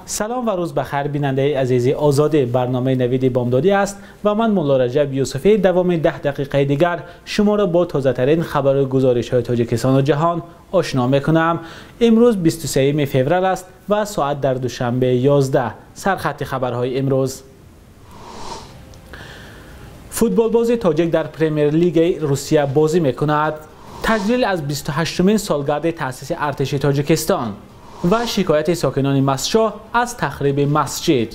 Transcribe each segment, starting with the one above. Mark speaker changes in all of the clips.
Speaker 1: Салом ва рӯз ба хайр, бинандаи азизи Озодӣ. Барномаи Навиди Бомдодӣ аст ва ман Мулло Раҷаб Юсуфӣ давоми 10 дақиқаи дигар шуморо бо тозатарин хабар ва гузоришҳои Тоҷикистон ва ҷаҳон ошно мекунам. Имрӯз 23 феврал аст ва соат дар Душанбе 11. Сархати хабарҳои имрӯз. Футболбози тоҷик дар Премер-лигаи Русия бозӣ мекунад. Таҷлил аз 28-мин солгарди таъсиси артиши Тоҷикистон ва шикояти сокинони Мастшоҳ аз тахриби масҷид.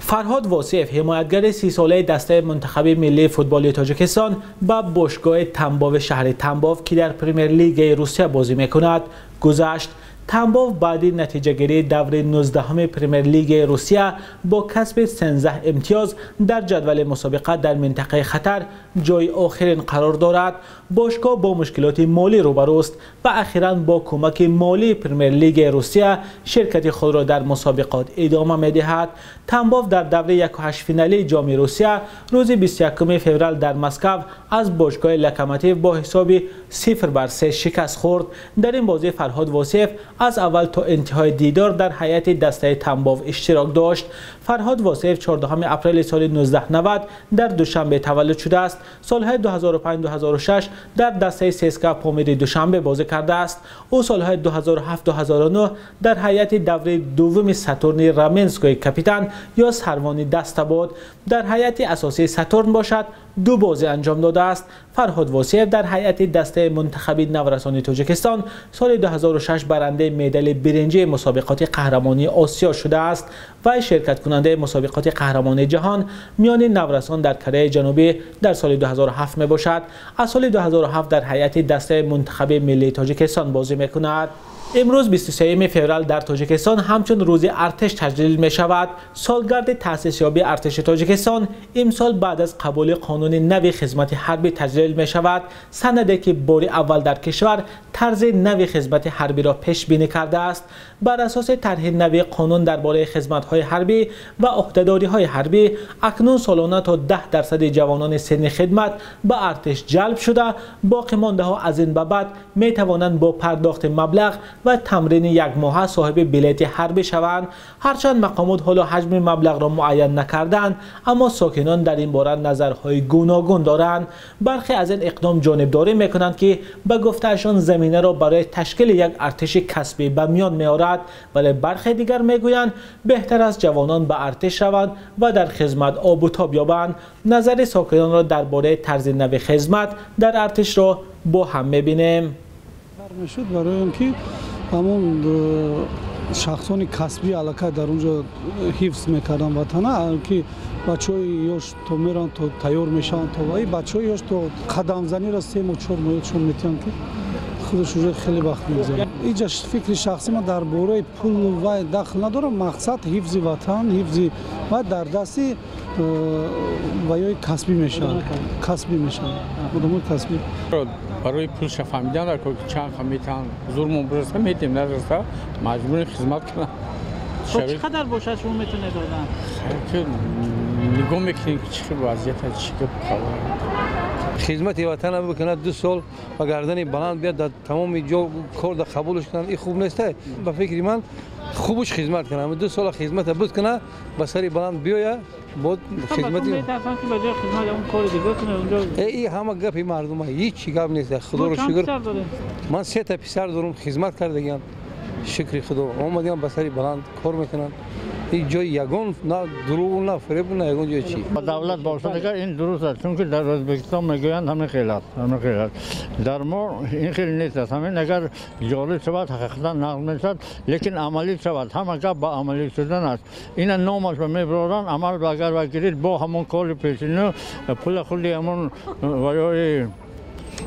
Speaker 1: Фарҳод Восиев, ҳимоятгари 30-солаи дастаи мунтахаби миллии футболи Тоҷикистон, ба бошгоҳи Тамбови шаҳри Тамбов, ки дар Премер-лигаи Русия бозӣ мекунад, гузашт. Тамбов баъди натиҷагирии даври 19-ми Премер-лигаи Русия бо касби 13 имтиёз дар ҷадвали мусобиқа дар минтақаи хатар ҷои охирин қарор дорад. Бошгоҳ бо мушкилоти молӣ рӯбарӯст ва ахиран бо кӯмаки молии Премер-лигаи Русия ширкати худро дар мусобиқот идома медиҳад. Тамбов дар даври 1/8-финалии ҷоми Русия рӯзи 21 феврал дар Москав аз бошгоҳи Локомотив бо ҳисоби 0-3 шикаст хӯрд. Дар ин бозӣ Фарҳод Восиев аз аввал то интиҳои дидор дар ҳайати дастаи Тамбов иштирок дошт. Фарҳод Восиев 14 апрели соли 1990 дар Душанбе таваллуд шудааст. Солҳои 2005-2006 дар дастаи ССК Помири Душанбе бозӣ кардааст. Ӯ солҳои 2007-2009 дар ҳайати даври дуввуми Сатурни Раменской капитан ё сарвони даста буд. Дар ҳайати асосии Сатурн бошад ду бозӣ анҷом додааст. Фарҳод Восиев дар ҳайати дастаи мунтахаби наврасони Тоҷикистон соли 2006 барандаи медали биринҷии мусобиқоти қаҳрамонии Осиё шудааст ва ширкаткунандаи мусобиқоти қаҳрамонии ҷаҳон миёни наврасон дар Кореяи Ҷанубӣ дар соли 2007 мебошад. Аз соли 2007 дар ҳайати дастаи мунтахаби миллии Тоҷикистон бозӣ мекунад. Имрӯз 23 феврал дар Тоҷикистон ҳамчун рӯзи артиш таҷлил мешавад. Солгарди таъсисёбии артиши Тоҷикистон имсол баъд аз қабули қонуни нави хизмати ҳарбӣ таҷлил мешавад. Санаде ки бори аввал дар кишвар тарзи нави хизмати ҳарбиро пешбинӣ кардааст. Бар асоси тарҳи нави қонун дар бораи хизматҳои ҳарбӣ ва ӯҳдадориҳои ҳарбӣ, акнун солона то 10% ҷавонони синни хидмат ба артиш ҷалб шуда, боқимондаҳо аз ин ба баъд метавонанд бо пардохти маблағ ва тамрини якмоҳа соҳиби билети ҳарбӣ шаванд. Ҳарчанд мақомот ҳоло ҳаҷми маблағро муайян накарданд, аммо сокинон дар ин бора назарҳои гуногун доранд. Бархе аз ин иқдом ҷонибдорӣ мекунанд, ки ба гуфтаашон заминаро барои ташкили як артиши касбӣ ба миён меорад, вале бархе дигар мегӯянд беҳтар аст ҷавонон ба артиш раванд ва дар хизмат обу тоб ёбанд. Назари сокинонро дар бораи тарзи нави хизмат дар артишро бо ҳам мебинем.
Speaker 2: Мешуд барои он ки ҳамон шахсони касбӣ аллакай дар он ҷо ҳифз мекарданд ватана, ки бачаҳои ёш то меранд, то тайёр мешаванд, то ваи бачаҳои ёш то қадамзаниро 3 моҳ 4 моҳ ёдшон метиҳанд, ки худаш уже хеле вақт мегузарад. Инҷа фикри шахсӣ ман дар бораи пул вай дахл надорам. Мақсад ҳифзи ватан, ҳифзи ва дар дасти ваёи касбӣ мешавад, касбӣ мешавад, одамои касбӣ.
Speaker 3: Барои пулша фаҳмидан дар ки чанд ха метаҳанд, зурмон бираста метем, нараста маҷбури хизмат кунам.
Speaker 4: Чӣ қадар бошад шумо метавонед додан?
Speaker 3: Нигоҳ мекунем ки чӣ хел вазъият аст, чӣ гап хабар.
Speaker 5: Хизмати ватана бикунад 2 сол ба гардани баланд биёд, дар тамоми ҷо кор да қабулш кунанд, ин хуб нест. Ба фикри ман хубуш хизмат кунад, 2 сола хизмата бикунад, ба сари баланд биёяд, бод хизмати
Speaker 4: метарсанд ки ба ҷои хизмат он кори дигар кунад онҷо.
Speaker 5: Ин ҳама гапи мардума, ҳеҷ гап нест. Худоро шукр, ман 3 та писар дорам, хизмат кардагиам, шукри худо, омадиам ба сари баланд кор мекунанд. Ин ҷои ягон на дурӯғ, на фиреб, на ягон ҷои чӣ.
Speaker 6: Ба давлат бошад агар ин дуруст аст, чунки дар Ӯзбекистон мегӯянд ҳамин хел аст, ҳамин хел аст. Дар мо ин хел нест аст. Ҳамин агар ҷорӣ шавад ҳақиқатан нақл мешавад, лекин амалӣ шавад. Ҳама гап ба амалӣ шудан аст. Ина номаш ба мебароранд, амал ба агар ва гирид бо ҳамон кори пешину пула худи ҳамон ваёи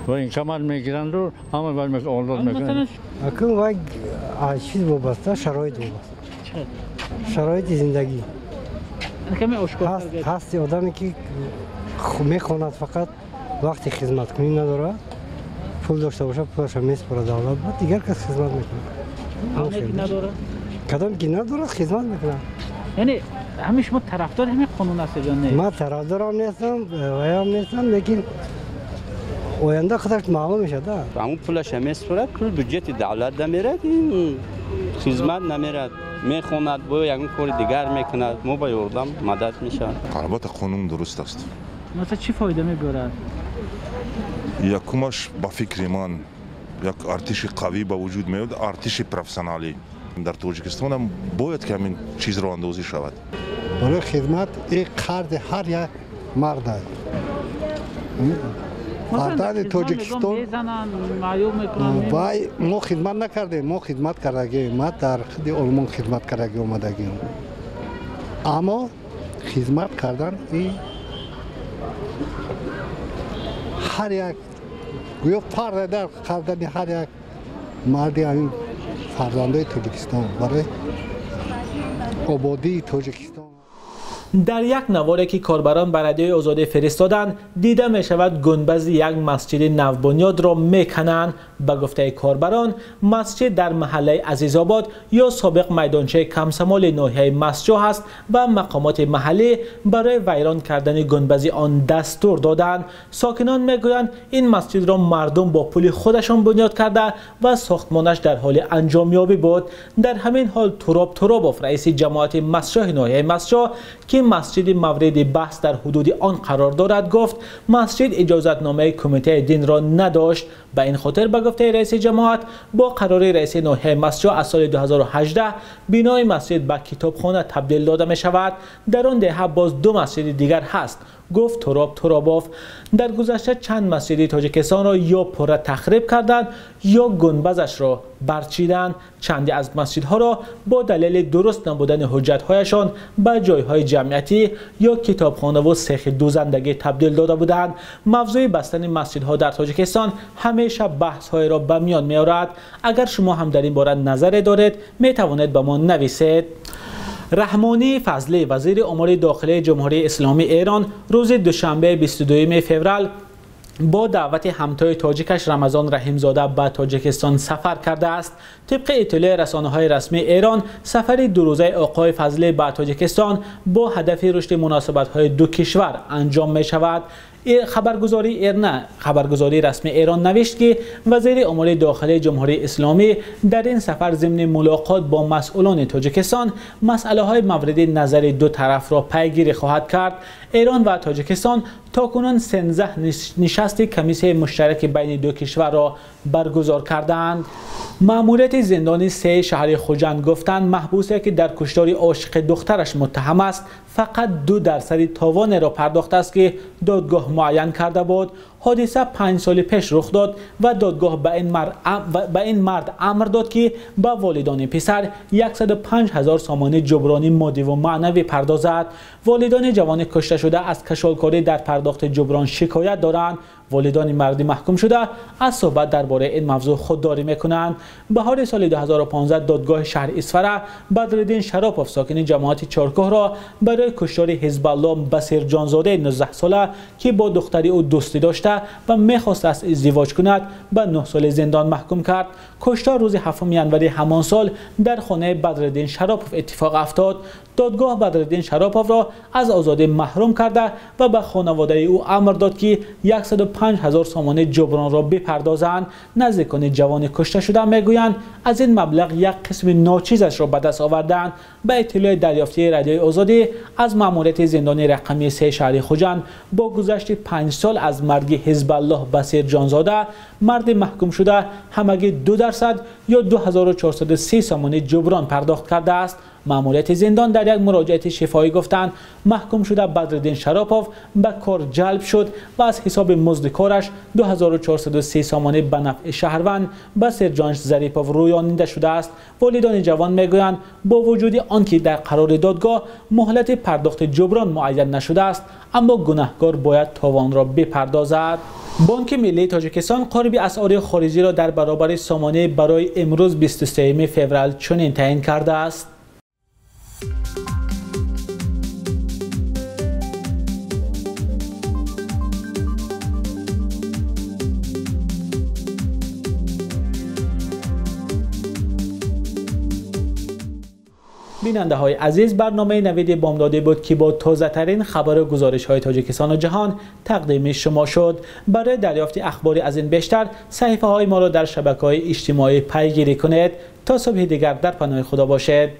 Speaker 6: военкомат мегиранду ҳама вай озод мекунанд.
Speaker 7: Акун вай аз чиз вобаста, шароит вобаста. Шароити зиндагӣ. Ҳасти одаме ки мехонад, фақат вақти хизматкунӣ надорад, пул дошта бошад, пулаша месупорад давлат, баъд дигар кас хизмат мекунад. Кадом ки надорад, хизмат мекунад.
Speaker 4: Яъне ҳамин шумо тарафдори ҳамин қонун ҳастед ё не?
Speaker 7: Ман тарафдорам нестам, ваям нестам, лекин Оянда худаш маълум мешавад.
Speaker 8: Ҳамун пулаша месупорад, пул бюджети давлат намерад, хизмат намерад, мехонад, бо ягон кори дигар мекунад, мо ба ёрдам мадад мешавад.
Speaker 9: Албатта қонун дуруст аст.
Speaker 4: Масалан чӣ фоида мебарад?
Speaker 9: Якумаш ба фикри ман як артиши қавӣ ба вуҷуд меояд, артиши профессионалӣ. Дар Тоҷикистон ҳам бояд ки ҳамин чиз роҳандозӣ шавад.
Speaker 10: Барои хизмат ин қарзи ҳар як мард аст. Фарзанди Тоҷикистон вай мо хизмат накардем, мо хизмат кардагием, ма дар худи Олмон хизмат кардагӣ омадагием. Аммо хизмат кардан ин ҳар як гӯё фарз дар кардани ҳар як марди ҳамин фарзандои Тоҷикистон барои ободии Тоҷикистон.
Speaker 1: Дар як наворе ки корбарон ба радиои Озодӣ фиристоданд, дида мешавад гунбази як масҷиди навбунёдро мекананд. Ба гуфтаи корбарон, масҷид дар маҳаллаи Азизобод ё собиқ майдончаи Комсомоли ноҳияи Мастчоҳ аст ва мақомоти маҳаллӣ барои вайрон кардани гунбази он дастур доданд. Сокинон мегӯянд, ин масҷидро мардум бо пули худашон бунёд карда ва сохтмонаш дар ҳоли анҷомёбӣ буд. Дар ҳамин ҳол Туроб Туробов, раиси ҷамоати Мастчоҳи ноҳияи Мастчоҳ, ки масҷиди мавриди баҳс дар ҳудуди он қарор дорад, гуфт масҷид иҷозатномаи кумитаи динро надошт. Ба ин хотир, ба гуфтаи раиси ҷамоат, бо қарори раиси ноҳияи Мастчоҳ аз соли 2018 бинои масҷид ба китобхона табдил дода мешавад. Дар он деҳа боз ду масҷиди дигар ҳаст, гуфт Туроб Туробов. Дар гузашта чанд масҷиди Тоҷикистонро ё пурра тахриб карданд, ё гунбазашро барчиданд. Чанде аз масҷидҳоро бо далели дуруст набудани ҳуҷҷатҳояшон ба ҷойҳои ҷамъиятӣ ё китобхонаву сехи дузандагӣ табдил дода буданд. Мавзӯи бастани масҷидҳо дар Тоҷикистон ҳамеша баҳсҳоеро ба миён меорад. Агар шумо ҳам дар ин бора назаре доред, метавонед ба мо нависед. Раҳмонӣ Фазлӣ, вазири умури дохилии Ҷумҳурии Исломии Эрон, рӯзи душанбе 22 феврал бо даъвати ҳамтои тоҷикаш Рамазон Раҳимзода ба Тоҷикистон сафар кардааст. Тибқи иттилои расонаҳои расмии Эрон, сафари дурӯзаи оқои Фазлӣ ба Тоҷикистон бо ҳадафи рушди муносибатҳои ду кишвар анҷом мешавад. Хабаргузории Ирна, хабаргузории расмии Эрон, навишт ки вазири умури дохилии Ҷумҳурии Исломӣ дар ин сафар зимни мулоқот бо масъулони Тоҷикистон масъалаҳои мавриди назари ду тарафро пайгирӣ хоҳад кард. Эрон ва Тоҷикистон то кунун 13 нишасти комиссияи муштараки байни ду кишварро баргузор кардаанд. Маъмурияти зиндони се шаҳри Хуҷанд гуфтанд, маҳбусе ки дар куштори ошиқи духтараш муттаҳам аст, фақат 2% тавонеро пардохтааст ки додгоҳ муайян карда буд. Ҳодиса 5 соли пеш рух дод ва додгоҳ ба ин мард амр дод ки ба волидони писар 105 ҳазор сомонӣ ҷуброни моддиву маънавӣ пардозад. Волидони ҷавони кушташуда аз кашолкорӣ дар пардохти ҷуброн шикоят доранд. Волидони марди маҳкум шуда аз суҳбат дар бораи ин мавзӯъ худдорӣ мекунанд. Баҳори соли 2015 додгоҳи шаҳри Исфара Бадриддин Шаропов, сокини ҷамоати Чоркӯҳро барои куштори Ҳизбалло Басирҷонзодаи 19 сола, ки бо духтари ӯ дӯстӣ дошта ва мехостааст издивоҷ кунад, ба 9 соли зиндон маҳкум кард. Куштор рӯзи 7 январи ҳамон сол дар хонаи Бадриддин Шаропов иттифоқ афтод. Додгоҳ Бадриддин Шароповро аз озодӣ маҳрум карда ва ба хонаводаи ӯ амр дод ки 105 ҳазор сомонӣ ҷубронро бипардозанд. Наздикони ҷавони кушташуда мегӯянд, аз ин маблағ як қисми ночизашро ба даст оварданд. Ба иттилои дарёфтии Радиои Озодӣ аз маъмурияти зиндони рақами се шаҳри Хуҷанд, бо гузашти 5 сол аз марги Ҳизбаллоҳ Басирҷонзода, марди маҳкумшуда ҳамагӣ 2% ё 2430 сомонӣ ҷуброн пардохт кардааст. Маъмурияти зиндон дар як муроҷиати шифоҳӣ гуфтанд, маҳкумшуда Бадриддин Шаропов ба кор ҷалб шуд ва аз ҳисоби музди кораш 2430 сомонӣ ба нафъи шаҳрванд Басирҷон Зарипов рӯёнида шудааст. Волидони ҷавон мегӯянд, бо вуҷуди он ки дар қарори додгоҳ муҳлати пардохти ҷуброн муайян нашудааст, аммо гунаҳкор бояд товонро бипардозад. Бонки миллии Тоҷикистон қурби асъори хориҷиро дар баробари сомонӣ барои имрӯз 23 феврал чунин таъин кардааст. Бинандаҳои азиз, барномаи Навиди Бомдодӣ буд, ки бо тозатарин хабару гузоришҳои Тоҷикистону ҷаҳон тақдими шумо шуд. Барои дарёфти ахбори аз ин бештар саҳифаҳои моро дар шабакаҳои иҷтимоӣ пайгирӣ кунед. То субҳи дигар дар паноҳи Худо бошед.